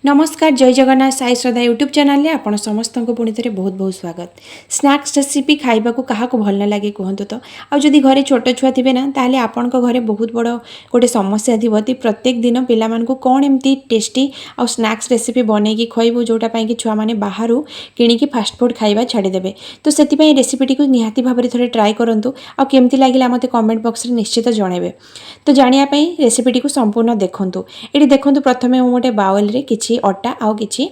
ନମସ୍କାର, ଜୟ ଜଗନ୍ନାଥ। ସାଇ ଶ୍ରଦ୍ଧା ୟୁଟ୍ୟୁବ୍ ଚ୍ୟାନେଲରେ ଆପଣ ସମସ୍ତଙ୍କୁ ପୁଣି ଥରେ ବହୁତ ବହୁତ ସ୍ୱାଗତ। ସ୍ନାକ୍ସ ରେସିପି ଖାଇବାକୁ କାହାକୁ ଭଲ ନ ଲାଗେ, କୁହନ୍ତୁ ତ? ଆଉ ଯଦି ଘରେ ଛୋଟ ଛୁଆ ଥିବେ ନା, ତାହେଲେ ଆପଣଙ୍କ ଘରେ ବହୁତ ବଡ଼ ଗୋଟେ ସମସ୍ୟା ଥିବ କି ପ୍ରତ୍ୟେକ ଦିନ ପିଲାମାନଙ୍କୁ କ'ଣ ଏମିତି ଟେଷ୍ଟି ଆଉ ସ୍ନାକ୍ସ ରେସିପି ବନେଇକି ଖୁଆଇବୁ, ଯେଉଁଟା ପାଇଁକି ଛୁଆମାନେ ବାହାରୁ କିଣିକି ଫାଷ୍ଟଫୁଡ଼୍ ଖାଇବା ଛାଡ଼ିଦେବେ। ତ ସେଥିପାଇଁ ରେସିପିଟିକୁ ନିହାତି ଭାବରେ ଥରେ ଟ୍ରାଏ କରନ୍ତୁ ଆଉ କେମିତି ଲାଗିଲା ମୋତେ କମେଣ୍ଟ ବକ୍ସରେ ନିଶ୍ଚିତ ଜଣାଇବେ। ତ ଜାଣିବା ପାଇଁ ରେସିପିଟିକୁ ସମ୍ପୂର୍ଣ୍ଣ ଦେଖନ୍ତୁ। ଏଠି ଦେଖନ୍ତୁ, ପ୍ରଥମେ ମୁଁ ଗୋଟେ ବାଉଲରେ କିଛି ଅଟା ଆଉ କିଛି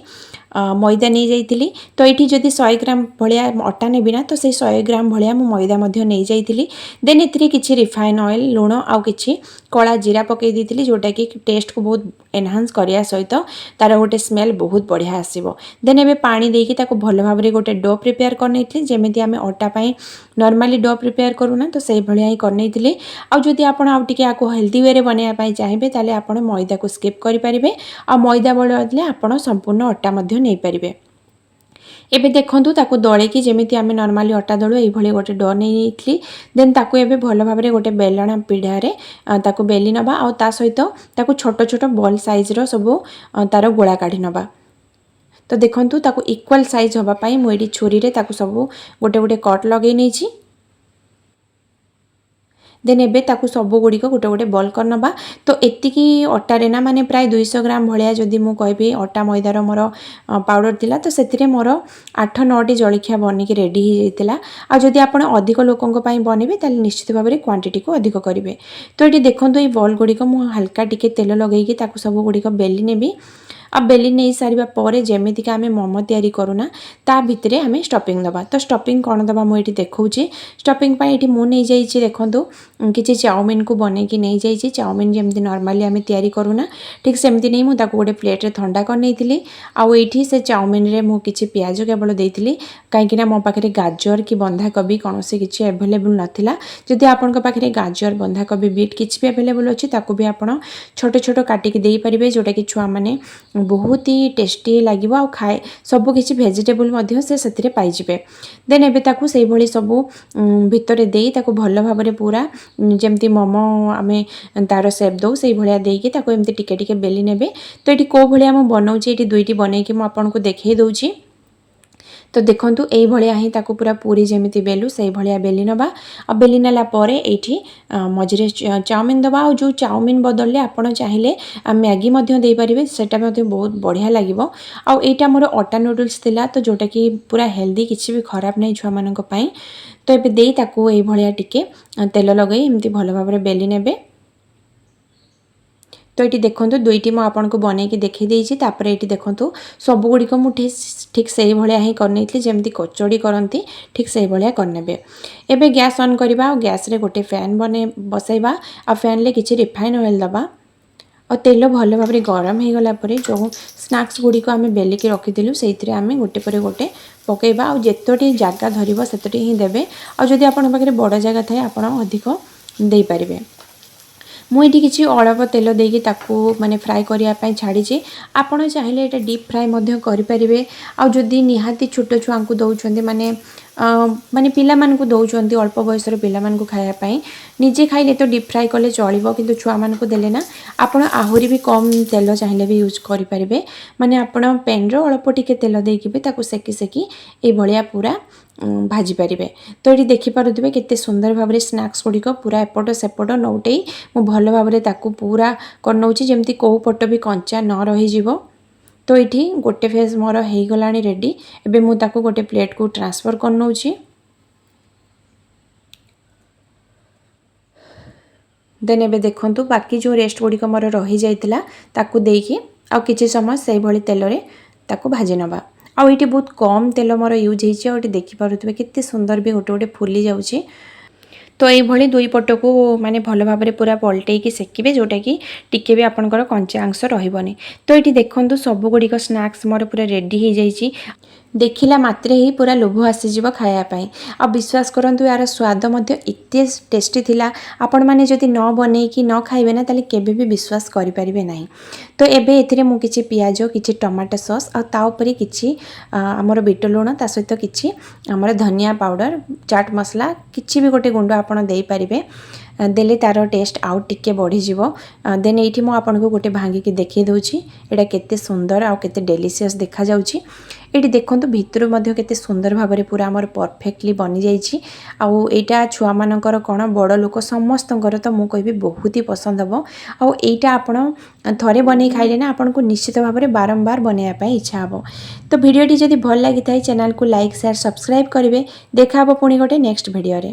ମଇଦା ନେଇଯାଇଥିଲି। ତ ଏଇଠି ଯଦି 100 ଗ୍ରାମ ଭଳିଆ ଅଟା ନେବି ନା, ତ ସେଇ 100 ଗ୍ରାମ ଭଳିଆ ମୁଁ ମଇଦା ମଧ୍ୟ ନେଇଯାଇଥିଲି। ଦେନ୍ ଏଥିରେ କିଛି ରିଫାଇନ୍ ଅଏଲ୍, ଲୁଣ ଆଉ କିଛି କଳା ଜିରା ପକାଇ ଦେଇଥିଲି, ଯେଉଁଟାକି ଟେଷ୍ଟକୁ ବହୁତ ଏନହାନ୍ସ କରିବା ସହିତ ତା'ର ଗୋଟେ ସ୍ମେଲ୍ ବହୁତ ବଢ଼ିଆ ଆସିବ। ଦେନ୍ ଏବେ ପାଣି ଦେଇକି ତାକୁ ଭଲ ଭାବରେ ଗୋଟେ do prepare କରିନେଇଥିଲି। ଯେମିତି ଆମେ ଅଟା ପାଇଁ ନର୍ମାଲି do prepare କରୁନା, ତ ସେଇଭଳିଆ ହିଁ କରିନେଇଥିଲି। ଆଉ ଯଦି ଆପଣ ଆଉ ଟିକେ ଆକୁ ହେଲ୍ଦି ୱେରେ ବନେଇବା ପାଇଁ ଚାହିଁବେ, ତାହେଲେ ଆପଣ ମଇଦାକୁ ସ୍କିପ୍ କରିପାରିବେ ଆଉ ମଇଦା ବଦଳରେ ଆପଣ ସମ୍ପୂର୍ଣ୍ଣ ଅଟା ମଧ୍ୟ ନେଇପାରିବେ। ଏବେ ଦେଖନ୍ତୁ, ତାକୁ ଦଳିକି ଯେମିତି ଆମେ ନର୍ମାଲି ଅଟା ଦଳୁ, ଏଇଭଳି ଗୋଟେ do ନେଇଯାଇଥିଲି। ଦେନ୍ ତାକୁ ଏବେ ଭଲ ଭାବରେ ଗୋଟେ ବେଲଣା ପିଢ଼ାରେ ତାକୁ ବେଲି ନେବା ଆଉ ତା ସହିତ ତାକୁ ଛୋଟ ଛୋଟ ବଲ୍ ସାଇଜ୍ର ସବୁ ତା'ର ଗୋଳା କାଢ଼ି ନେବା। ତ ଦେଖନ୍ତୁ, ତାକୁ ଇକ୍ୱାଲ୍ ସାଇଜ୍ ହେବା ପାଇଁ ମୁଁ ଏଇଠି ଛୁରୀରେ ତାକୁ ସବୁ ଗୋଟେ ଗୋଟେ କଟ୍ ଲଗେଇ ନେଇଛି। ଦେନ୍ ଏବେ ତାକୁ ସବୁ ଗୁଡ଼ିକ ଗୋଟେ ଗୋଟେ ବଲ୍ କରିନେବା। ତ ଏତିକି ଅଟାରେ ନା, ମାନେ ପ୍ରାୟ 200 ଗ୍ରାମ ଭଳିଆ ଯଦି ମୁଁ କହିବି ଅଟା ମଇଦାର ମୋର ପାଉଡ଼ର ଥିଲା, ତ ସେଥିରେ ମୋର 8-9ଟି ଜଳଖିଆ ବନିକି ରେଡ଼ି ହେଇଯାଇଥିଲା। ଆଉ ଯଦି ଆପଣ ଅଧିକ ଲୋକଙ୍କ ପାଇଁ ବନେଇବେ, ତାହେଲେ ନିଶ୍ଚିତ ଭାବରେ କ୍ୱାଣ୍ଟିଟିକୁ ଅଧିକ କରିବେ। ତ ଏଠି ଦେଖନ୍ତୁ, ଏଇ ବଲ୍ ଗୁଡ଼ିକ ମୁଁ ହାଲକା ଟିକେ ତେଲ ଲଗେଇକି ତାକୁ ସବୁ ଗୁଡ଼ିକ ବେଲି ନେବି। ଆଉ ବେଲି ନେଇ ସାରିବା ପରେ ଯେମିତିକା ଆମେ ମୋମୋ ତିଆରି କରୁନା, ତା ଭିତରେ ଆମେ ଷ୍ଟଫିଂ ଦେବା। ତ ଷ୍ଟଫିଂ କ'ଣ ଦେବା, ମୁଁ ଏଇଠି ଦେଖାଉଛି। ଷ୍ଟଫିଂ ପାଇଁ ଏଇଠି ମୁଁ ନେଇଯାଇଛି, ଦେଖନ୍ତୁ, କିଛି ଚାଉମିନକୁ ବନେଇକି ନେଇଯାଇଛି। ଚାଉମିନ ଯେମିତି ନର୍ମାଲି ଆମେ ତିଆରି କରୁନା, ଠିକ୍ ସେମିତି ନେଇ ମୁଁ ତାକୁ ଗୋଟେ ପ୍ଲେଟ୍ରେ ଥଣ୍ଡା କରିନେଇଥିଲି। ଆଉ ଏଇଠି ସେ ଚାଉମିନରେ ମୁଁ କିଛି ପିଆଜ କେବଳ ଦେଇଥିଲି, କାହିଁକିନା ମୋ ପାଖରେ ଗାଜର କି ବନ୍ଧାକୋବି କୌଣସି କିଛି ଆଭେଲେବୁଲ୍ ନଥିଲା। ଯଦି ଆପଣଙ୍କ ପାଖରେ ଗାଜର, ବନ୍ଧାକୋବି, ବିଟ୍ କିଛି ବି ଆଭେଲେବୁଲ୍ ଅଛି, ତାକୁ ବି ଆପଣ ଛୋଟ ଛୋଟ କାଟିକି ଦେଇପାରିବେ, ଯେଉଁଟାକି ଛୁଆମାନେ ବହୁତ ହି ଟେଷ୍ଟି ଲାଗିବ ଆଉ ଖାଏ ସବୁ କିଛି ଭେଜିଟେବୁଲ୍ ମଧ୍ୟ ସେ ସେଥିରେ ପାଇଯିବେ। ଦେନ୍ ଏବେ ତାକୁ ସେଇଭଳି ସବୁ ଭିତରେ ଦେଇ ତାକୁ ଭଲ ଭାବରେ ପୁରା ଯେମିତି ମୋମୋ ଆମେ ତାର ସେପ୍ ଦେଉ, ସେଇଭଳିଆ ଦେଇକି ତାକୁ ଏମିତି ଟିକେ ଟିକେ ବେଲି ନେବେ। ତ ଏଇଠି କେଉଁ ଭଳିଆ ମୁଁ ବନାଉଛି, ଏଇଠି ଦୁଇଟି ବନେଇକି ମୁଁ ଆପଣଙ୍କୁ ଦେଖାଇ ଦେଉଛି। ତ ଦେଖନ୍ତୁ, ଏଇଭଳିଆ ହିଁ ତାକୁ ପୁରା ପୁରୀ ଯେମିତି ବେଲୁ, ସେଇଭଳିଆ ବେଲି ନେବା। ଆଉ ବେଲି ନେଲା ପରେ ଏଇଠି ମଝିରେ ଚାଉମିନ ଦେବା। ଆଉ ଯେଉଁ ଚାଉମିନ ବଦଳରେ ଆପଣ ଚାହିଁଲେ ମ୍ୟାଗି ମଧ୍ୟ ଦେଇପାରିବେ, ସେଇଟା ମଧ୍ୟ ବହୁତ ବଢ଼ିଆ ଲାଗିବ। ଆଉ ଏଇଟା ମୋର ଅଟା ନୁଡ଼ଲ୍ସ ଥିଲା, ତ ଯେଉଁଟାକି ପୁରା ହେଲ୍ଦି, କିଛି ବି ଖରାପ ନାହିଁ ଛୁଆମାନଙ୍କ ପାଇଁ। ତ ଏବେ ଦେଇ ତାକୁ ଏଇଭଳିଆ ଟିକେ ତେଲ ଲଗାଇ ଏମିତି ଭଲ ଭାବରେ ବେଲି ନେବେ। ତ ଏଇଠି ଦେଖନ୍ତୁ, ଦୁଇଟି ମୁଁ ଆପଣଙ୍କୁ ବନେଇକି ଦେଖାଇ ଦେଇଛି। ତାପରେ ଏଇଠି ଦେଖନ୍ତୁ, ସବୁଗୁଡ଼ିକ ମୁଁ ଠିକ୍ ଠିକ୍ ସେଇଭଳିଆ ହିଁ କରିନେଇଥିଲି। ଯେମିତି କଚୋଡ଼ି କରନ୍ତି, ଠିକ୍ ସେଇଭଳିଆ କରିନେବେ। ଏବେ ଗ୍ୟାସ୍ ଅନ୍ କରିବା ଆଉ ଗ୍ୟାସ୍ରେ ଗୋଟେ ପ୍ୟାନ୍ ବସାଇବା ଆଉ ପ୍ୟାନ୍ରେ କିଛି ରିଫାଇନ୍ ଅଏଲ୍ ଦେବା। ଆଉ ତେଲ ଭଲ ଭାବରେ ଗରମ ହେଇଗଲା ପରେ ଯେଉଁ ସ୍ନାକ୍ସ ଗୁଡ଼ିକ ଆମେ ବେଲିକି ରଖିଥିଲୁ, ସେଇଥିରେ ଆମେ ଗୋଟେ ପରେ ଗୋଟେ ପକାଇବା। ଆଉ ଯେତୋଟି ଜାଗା ଧରିବ, ସେତୋଟି ହିଁ ଦେବେ। ଆଉ ଯଦି ଆପଣଙ୍କ ପାଖରେ ବଡ଼ ଜାଗା ଥାଏ, ଆପଣ ଅଧିକ ଦେଇପାରିବେ। ମୁଁ ଏଇଠି କିଛି ଅଳ୍ପ ତେଲ ଦେଇକି ତାକୁ ମାନେ ଫ୍ରାଏ କରିବା ପାଇଁ ଛାଡ଼ିଛି। ଆପଣ ଚାହିଁଲେ ଏଇଟା ଡିପ୍ ଫ୍ରାଏ ମଧ୍ୟ କରିପାରିବେ। ଆଉ ଯଦି ନିହାତି ଛୋଟ ଛୁଆଙ୍କୁ ଦେଉଛନ୍ତି, ମାନେ ପିଲାମାନଙ୍କୁ ଦେଉଛନ୍ତି, ଅଳ୍ପ ବୟସର ପିଲାମାନଙ୍କୁ ଖାଇବା ପାଇଁ, ନିଜେ ଖାଇଲେ ତ ଡିପ୍ ଫ୍ରାଏ କଲେ ଚଳିବ, କିନ୍ତୁ ଛୁଆମାନଙ୍କୁ ଦେଲେ ନା, ଆପଣ ଆହୁରି ବି କମ୍ ତେଲ ଚାହିଁଲେ ବି ୟୁଜ୍ କରିପାରିବେ। ମାନେ ଆପଣ ପ୍ୟାନ୍ର ଅଳ୍ପ ଟିକେ ତେଲ ଦେଇକି ବି ତାକୁ ସେକି ସେକି ଏଇଭଳିଆ ପୁରା ଭାଜି ପାରିବେ। ତ ଏଠି ଦେଖିପାରୁଥିବେ, କେତେ ସୁନ୍ଦର ଭାବରେ ସ୍ନାକ୍ସ ଗୁଡ଼ିକ ପୁରା ଏପଟ ସେପଟ ନଉଟେଇ ମୁଁ ଭଲ ଭାବରେ ତାକୁ ପୁରା କରିନେଉଛି, ଯେମିତି କେଉଁ ପଟ ବି କଞ୍ଚା ନ ରହିଯିବ। ତ ଏଇଠି ଗୋଟେ ଫେଜ୍ ମୋର ହେଇଗଲାଣି ରେଡ଼ି। ଏବେ ମୁଁ ତାକୁ ଗୋଟେ ପ୍ଲେଟ୍କୁ ଟ୍ରାନ୍ସଫର୍ କରିନେଉଛି। ଦେନ୍ ଏବେ ଦେଖନ୍ତୁ, ବାକି ଯେଉଁ ରେଷ୍ଟ ଗୁଡ଼ିକ ମୋର ରହିଯାଇଥିଲା, ତାକୁ ଦେଇକି ଆଉ କିଛି ସମୟ ସେଇଭଳି ତେଲରେ ତାକୁ ଭାଜି ନେବା। ଆଉ ଏଇଠି ବହୁତ କମ୍ ତେଲ ମୋର ୟୁଜ୍ ହେଇଛି। ଆଉ ଏଠି ଦେଖିପାରୁଥିବେ, କେତେ ସୁନ୍ଦର ବି ଗୋଟେ ଗୋଟେ ଫୁଲି ଯାଉଛି। ତ ଏଇଭଳି ଦୁଇ ପଟକୁ ମାନେ ଭଲ ଭାବରେ ପୁରା ପଲଟେଇକି ସେକିବେ, ଯେଉଁଟାକି ଟିକେ ବି ଆପଣଙ୍କର କଞ୍ଚା ଅଂଶ ରହିବନି। ତ ଏଇଠି ଦେଖନ୍ତୁ, ସବୁଗୁଡ଼ିକ ସ୍ନାକ୍ସ ମୋର ପୁରା ରେଡ଼ି ହେଇଯାଇଛି। ଦେଖିଲା ମାତ୍ରେ ହିଁ ପୁରା ଲୋଭ ଆସିଯିବ ଖାଇବା ପାଇଁ। ଆଉ ବିଶ୍ୱାସ କରନ୍ତୁ, ଏହାର ସ୍ୱାଦ ମଧ୍ୟ ଏତେ ଟେଷ୍ଟି ଥିଲା, ଆପଣମାନେ ଯଦି ନ ବନେଇକି ନ ଖାଇବେ ନା, ତାହେଲେ କେବେ ବି ବିଶ୍ୱାସ କରିପାରିବେ ନାହିଁ। ତ ଏବେ ଏଥିରେ ମୁଁ କିଛି ପିଆଜ, କିଛି ଟମାଟୋ ସସ୍ ଆଉ ତା ଉପରେ କିଛି ଆମର ବିଟ ଲୁଣ, ତା ସହିତ କିଛି ଆମର ଧନିଆ ପାଉଡ଼ର, ଚାଟ୍ ମସଲା, କିଛି ବି ଗୋଟେ ଗୁଣ୍ଡ ଆପଣ ଦେଇପାରିବେ। ଦେଲେ ତା'ର ଟେଷ୍ଟ ଆଉ ଟିକେ ବଢ଼ିଯିବ। ଦେନ୍ ଏଇଠି ମୁଁ ଆପଣଙ୍କୁ ଗୋଟେ ଭାଙ୍ଗିକି ଦେଖାଇ ଦେଉଛି, ଏଇଟା କେତେ ସୁନ୍ଦର ଆଉ କେତେ ଡେଲିସିୟସ୍ ଦେଖାଯାଉଛି। ଏଇଠି ଦେଖନ୍ତୁ, ଭିତରୁ ମଧ୍ୟ କେତେ ସୁନ୍ଦର ଭାବରେ ପୁରା ଆମର ପରଫେକ୍ଟଲି ବନିଯାଇଛି। ଆଉ ଏଇଟା ଛୁଆମାନଙ୍କର କ'ଣ, ବଡ଼ ଲୋକ ସମସ୍ତଙ୍କର ତ ମୁଁ କହିବି ବହୁତ ହି ପସନ୍ଦ ହେବ। ଆଉ ଏଇଟା ଆପଣ ଥରେ ବନେଇ ଖାଇଲେ ନା, ଆପଣଙ୍କୁ ନିଶ୍ଚିତ ଭାବରେ ବାରମ୍ବାର ବନେଇବା ପାଇଁ ଇଚ୍ଛା ହେବ। ତ ଭିଡ଼ିଓଟି ଯଦି ଭଲ ଲାଗିଥାଏ, ଚ୍ୟାନେଲକୁ ଲାଇକ୍, ସେୟାର, ସବସ୍କ୍ରାଇବ୍ କରିବେ। ଦେଖା ହେବ ପୁଣି ଗୋଟେ ନେକ୍ସଟ ଭିଡ଼ିଓରେ।